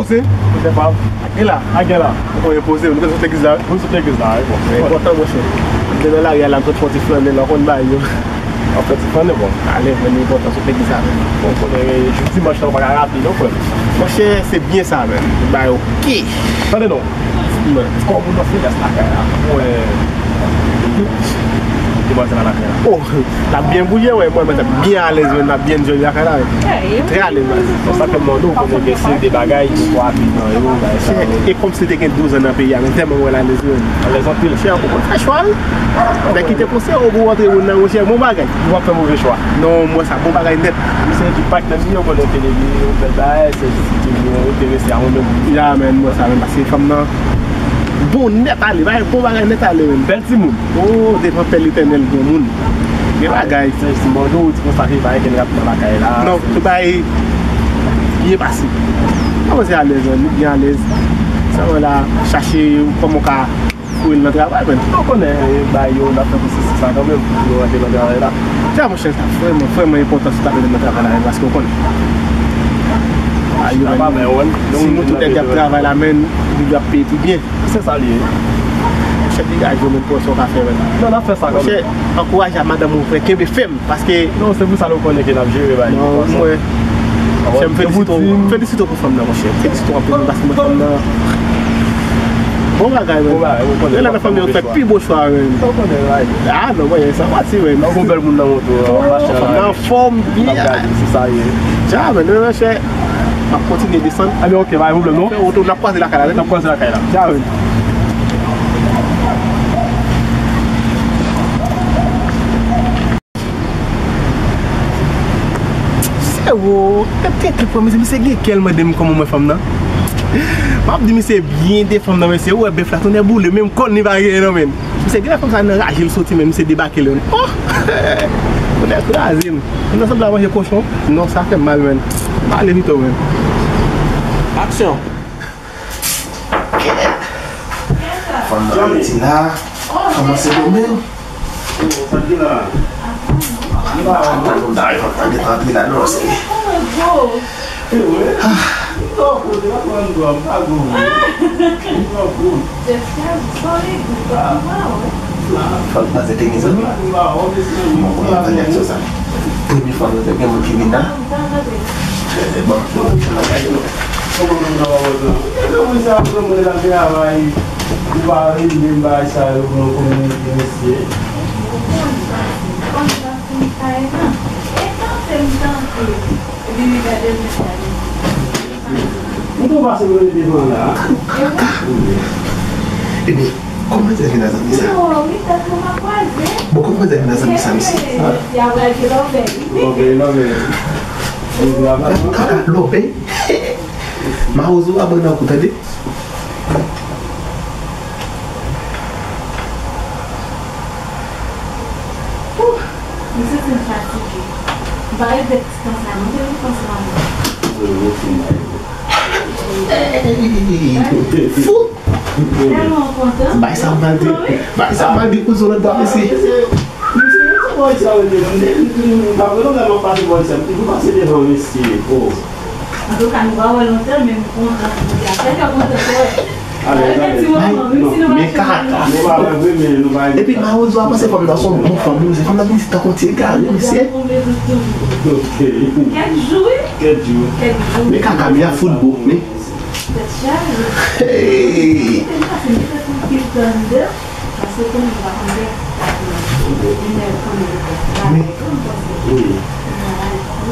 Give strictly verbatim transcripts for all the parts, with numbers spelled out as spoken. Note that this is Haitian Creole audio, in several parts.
Poze? Poze pa. Ak gen la. Ak gen la. Ou konn poze, nou konn sot legliz la, wi. Wi, sot legliz la, wi, bon. Enpòtan, monchè. Demen lari a la, m sot fè yon ti flannen la, ou konn bagay yo. Ou fè ti flannen, bon. Ale, men, li enpòtan, sot legliz la, men. Bon, konnen, jou dimanch la, ou pa ka rate, non, frè m. Monchè, se byen sa, men. Bagay oke. Tande non. Kòm ou nan fenès lakay la, mwen, ki manzè la lakay la? Oh, l ap byen bouye, wè, mwen, mwen, byen alèz, mwen, l ap byen enjoy lakay la, wè. Trè alèz, la. Bon, sa fè m mande w, konnen gen seri de bagay, de twa abitan yo, bagay sa yo. E kòmsi te gen douz an nan peyi a, men tèlman mwen alèz, mwen. Alèz anpil. Chè, ou konn fè chwa, wi. Lè kite konsèy, ou pou antre moun nan, monchè, bon bagay. Ou p ap fè move chwa. Non, mwen sa, bon bagay nèt. Misye di pa k nan miyo konnen ke depi ou fè bagay, se jis ki ou enterese a ou menm. Ya, men, mwen sa, men, paske fanm nan, bon nèt ale, bagay, bon bagay nèt ale, men. Bèl timoun. Oh, devan pè Letènèl, granmoun. Gen bagay. Se jis mande w, ti konsa ke bagay gen rap nan lakay la. Non, tout bagay byen pase. Kòmanse alèz, men, nou byen alèz. Sèlman la, chache kòman w ka Pou l nan travay, men. Ou konnen, e, bay yo, n ap fè pou sesi sa kanmenm, pou nou rantre nan travay la. Sa, monchè, sa vrèman, vrèman enpòtan si w ta vin nan travay la, men, paske w konnen. A, yo, men, si nou tout nèg y ap travay la, men, nou ap peye pi byen. Se sa l ye. Monchè, degaje w, men, pou wè sa w ka fè, men. Non, n ap fè sa kanmenm. Monchè, ankouraje a madanm ou, frè, kenbe fèm. Paske non, se pou sa nou konnen ke n ap jere bagay yo konsa. Monchè, m felisite w, m felisite w pou fanm nan, monchè. M felisite w anpil, paske mwen fanm nan, bon bagay, men. Bon bagay, ou konnen. Lè nan fanm yo fè pi bon chwa, men. Ou konnen, bagay. A, non, mwen, sa pati, men. Ou gon bèl moun nan moto, machin la. Fanm nan anfòm, byen. N ap gade, se sa ye. Dja, men, non, monchè, m ap kontinye desann. A, men, ok, pa gen pwoblèm, non. Fè wout, n ap kwaze lakay la, wi. N ap kwaze lakay la. Dja, men. Se wo, tèt tèt pran misye, misye gen kè l mande m kòman mwen fanm nan. M ap di misye byen de fanm nan, mesye, ou wè bèf la, tonnè boule, menm kòn li pa genyen non, men. Misye gen lè fanm sa nan raje l soti, men misye debake l, men. Oh! Tonnè kraze m. Fanm nan sanble ap manje kochon. Non, sa fè m mal, men. M ale pito, men. Aksyon! Fanm nan rete la, kòmanse domen. Sa k gen la? Fanm nan rete la, non, se. Fanm nan se te gen zanmi. Mwen konn antann aksyon sa. Premye fwa mwen te gen moun ki vin la. Bon. Kòman moun nan wòt la? Epi moun sa ap pran mwen nan travay, ou pa renmen bagay sa yo pou nou kominike, mesye. Ou konn sa, ou konn sa fin kay nan. E tante m tante. Epi li gade l, gade l. M tou pase mwen devan la. Epi, kòman zè vin nan zanmi sa? Bon, kòman zè vin nan zanmi sa, mesye? Lòbèy, lòbèy. Kaka, lòbèy. Mawozo a ban nan kou, tande. Misye fin fatige. M pa regrèt ti tan sa non, se yon tan sa. Fout! Tèlman kontan. Bay sa mal di. Bay sa mal di pou zon lòt bò mesye. Antouka, nou pa wè lontan, men m kontan pou nou te ap fè kè kontan, frè. Alèz, alèz. Men kaka. Epi mawozo a panse fanm nan se yon bon fanm, wi, se fanm nan vin isit tankou yon ti egare, mesye. Kèk jou, wi. Kèk jou. Men kaka, men a fout gwo, men. Tèt chaje. Hey! Tèt chaje, tèt anpil tande. Paske konnen m pa konn bèf. Men, wi.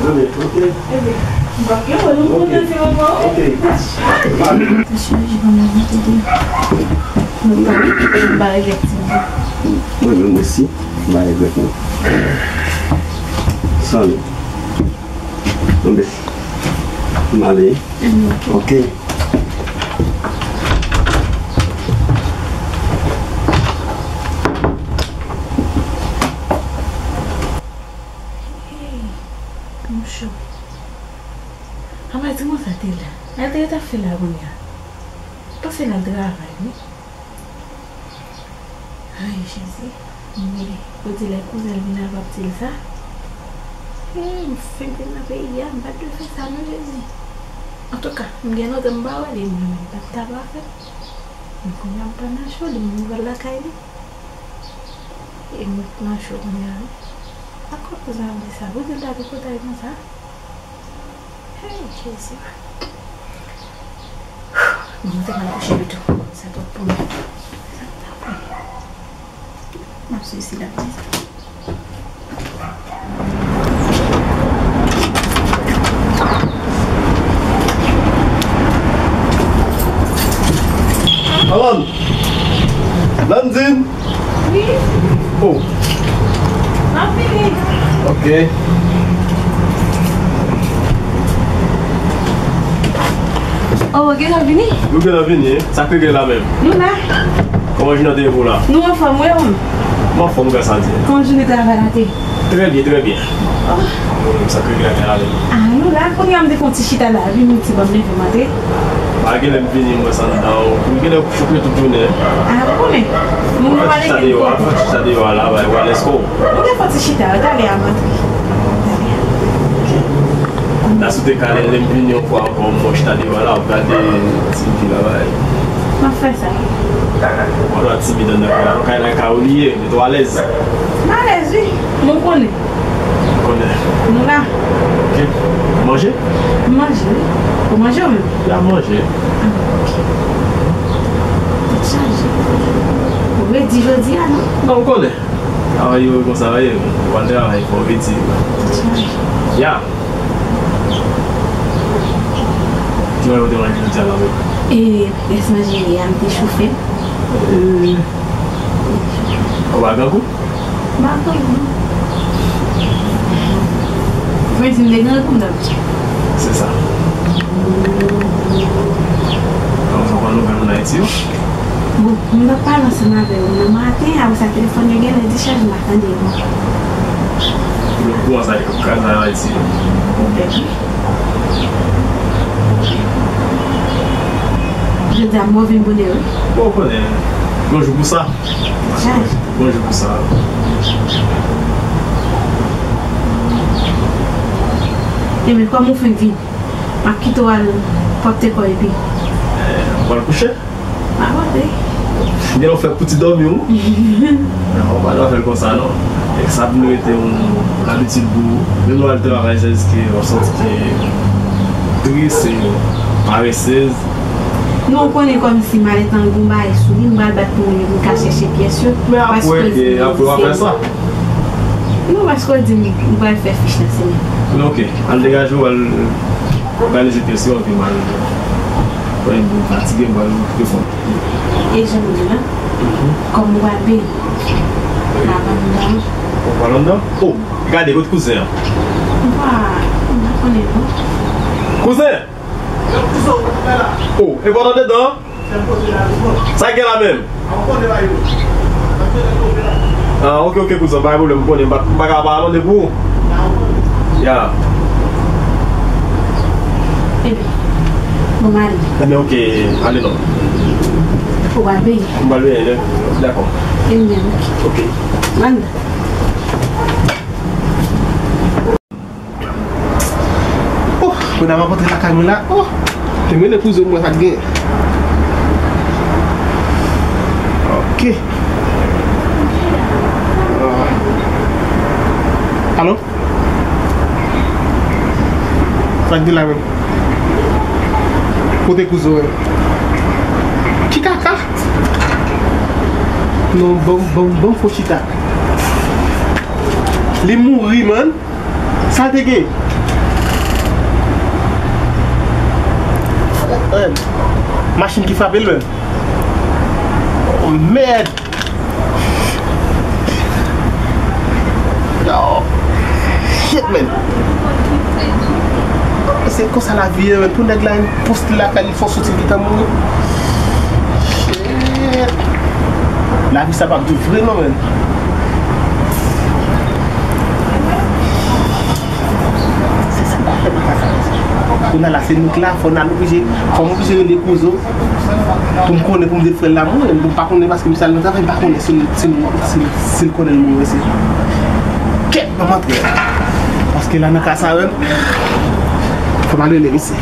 Ebyen, ok. Ebyen, m p ap kenbe w non, m kontan se moman w. Ok. Tèt chaje. Tèt chaje, ban m la vin tande. Nou pa, nou pa regrèt ti. Mwen menm osi, m pa regrèt non. Sanble. Tonbe. M ale. Ok. Hey, m cho. Anmwey, di mwen sa te la. Sa te ret ap fè la kounye a. Panse l al travay, wi. Ay, Jezi. Men, ou di lè kouzen l vin al, w ap di l sa? Ee, m fenk vin nan peyi a, m pa t dwe fè sa non, Jezi. Antouka, m gen lontan m pa wè li, m pa t ta pa fè. Men kounye a m pa nan cho, li m vin wè l lakay li. E m nan cho kounye a, wi. Ankò kouzen ap di sa, pou di l ta gen kontay konsa. Hey, Jezi. Bon, mwen te pral kouche pito. Sa twòp pou mwen. Sa m ta fè? M ap swiv si l ap di sa. Alan! Landine! Wi. Oh. M ap vini. Ok. Oh, ou gentan vini? Nou gentan vini. Sa k regle la menm? Nou la. Kòman jounen an te ye pou w la? Nou anfòm, wi, ou menm? M anfòm, gras a Dye. Kòman jounen travay la te? Trè byen, trè byen. Oh. Ou menm, sa k regle la menm? Ah, nou la, kounye a m te fè yon ti chita la, epi m di, bon, m leve m antre. Pa gen lè m vini, m wè sa anndan, ou, m gen lè kouche tout jounen. Ah, ou konnen. Moun yo pa leve m pran. Fè ti chita deyò a la, bay, ou alèz kò w. Ou te fè ti chita, talè a m antre. Talè a. Nan sou te ka lè m vini yon fwa ankò, m fè yon chita deyò a la, ap gade ti vi la bay. M ap fè sa. Ou pa dwe timid anndan kay la, non, kay la e kay ou li ye, mete w alèz. M alèz, wi. Mwen konnen. Ou konnen. Nou la. Ok. Ou manje? M manje, wi. Ou manje ou menm? Ya, m manje. Ah, ok. Tèt chaje. Ou redi jodi a, non? Non, ou konnen. Travay yo konsa yo ye. Ou al travay, fò w redi. Tèt chaje. Ya. Ki manje ou te manje jodi a la menm? E, rès manje yè a, m te chofe. E, ou pa grangou? M pa grangou. Mwen di m te grangou, m t ap di. Se sa. Kòman sa pran nouvèl moun Ayiti yo? Bon, m t ap pale ansanm avè w nan maten, apre sa telefòn yo genlè dichaje, m pa tande yo ankò. Ou okouran sa k ap kraze Ayiti yo? Ou pèdi. Jodi a mwen vin bonè wi. Bon, ou konnen, gon jou pou sa. Gon jou pou sa. Ebyen, kòman ou fenk vin? M ap kite w al pwòpte kò epi. Eh, ou pral kouche? M ap antre. Gen lè w fè kouti dòmi w. Non, ou pa dwe fè l konsa non. Èk sa pou nou rete yon abitid pou ou. Menm lè w al travay, se jiske w ap santi ke tris e paresez. Non, ou konnen kòmsi malèt lan gon bagay sou li, m pral bat pou mwen, m ka chèche pyès yo. Men apre, apre w ap fè sa. Non, paske w di m, m pral fè fich nan semèn. Ok, al degaje w, al òganize pyès yo, epi m al, m fatige, m pral okipe kò m. E jan m di w la, kòm ou pral beni, m pa pran anndan. Ou pral anndan? Oh, gade, kote kouzen an? M pa, m pa konnen non. Kouzen! Oh, e pa w t andedan? Sa gen la menm? Ah, ok, ok, kouzen, pa gen pwoblèm, m konnen, m pa, m pa ka pa mande pou ou. Ya. Ebyen, bon, m ale. Ebyen, ok, ale non. Ou pral benyen? M pral benyen, dakò. Ebyen, ok. Ok. M ale. Oh, kounye a m ap antre lakay mwen la. Oh, te m rele kouzen m wè sa k gen. Ok. Ah. Alo? Sa k gen la menm? Kote kouzen w? Ki kaka? Non, ban m, ban m, ban m fon chita. Li mouri, man. Sa te gen? Eh, machin ki frape l menm. Oh, mèd! Yo! Shit, man! Se konsa lavi ye, man. Pou nèg la, poste lakay li, fò soti, li gentan mouri. Shit! Lavi sa p ap di vre non, man. Se sa k ap fè m sa. Kounye a la, se nou k la, fò n al oblije, fò m oblije rele kouzen w pou m konnen, pou m di l frè l la mouri, m pa konnen paske misye al nan travay, m pa konnen si l, si l, si l, si l konnen l mouri, mesye. Kèt, ban m antre. Paske la nan ka sa menm, fò m al rele misye.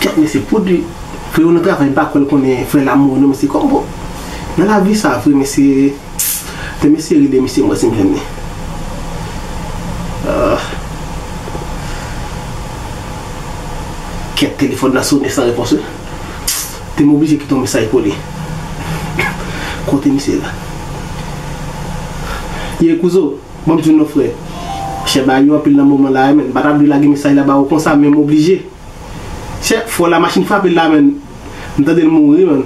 Kèt, mesye, pou di, frè yo nan travay, m pa kwè l konnen frè l ap mouri non, mesye, kòm bon. Nan lavi sa vre, mesye, te mesye rele misye, m wè si m jwenn li. Ah. Kèt, telefòn nan sonnen san repons, wi. Te m oblije kite yon mesaj pou li. Kote misye la? Ye, kouzo, ban m di w non, frè. Chè, bagay yo anpil nan moman la, men m pa t ap dwe lage mesaj la ba ou konsa, men m oblije. Chè, fò la machin frape l la, men m tande l mouri, men.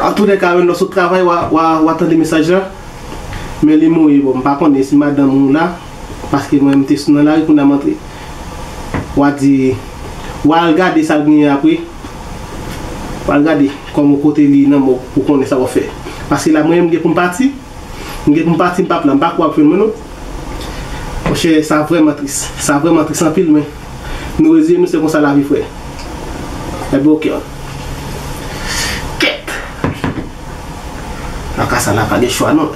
Antoulèka, men lè w sot travay, w a, w a, w a tande mesaj la. Men li mouri, bon, m pa konnen si madanm ou la, paske mwen, m te sou nan lari, kounye a m antre. W a di, w al gade sa l genyen apre. W al gade kòman kote li nan mò pou konnen sa w ap fè. Paske la, mwen, m gen pou m pati. M gen pou m pati, m p ap la, m pa kwè w ap jwenn mwen, non. Monchè, sa vrèman tris. Sa vrèman tris anpil, men nou reziye nou, se konsa lavi, frè. Ebyen, oke. Kèt! Nan ka sa la, pa gen chwa, non.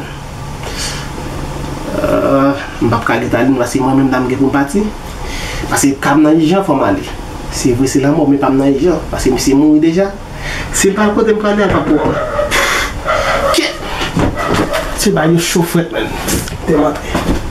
Euh, m p ap ka rete ale, non, paske mwen menm, la, m gen pou m pati. Paske ka m nan ijan, fò m ale. Se vre, se lanmò, men pa m nan ijan. Paske misye mouri deja. Si m pa al kote m prale a, l p ap bon. Kèt! Se bagay yo cho frèt, menn. Te m antre.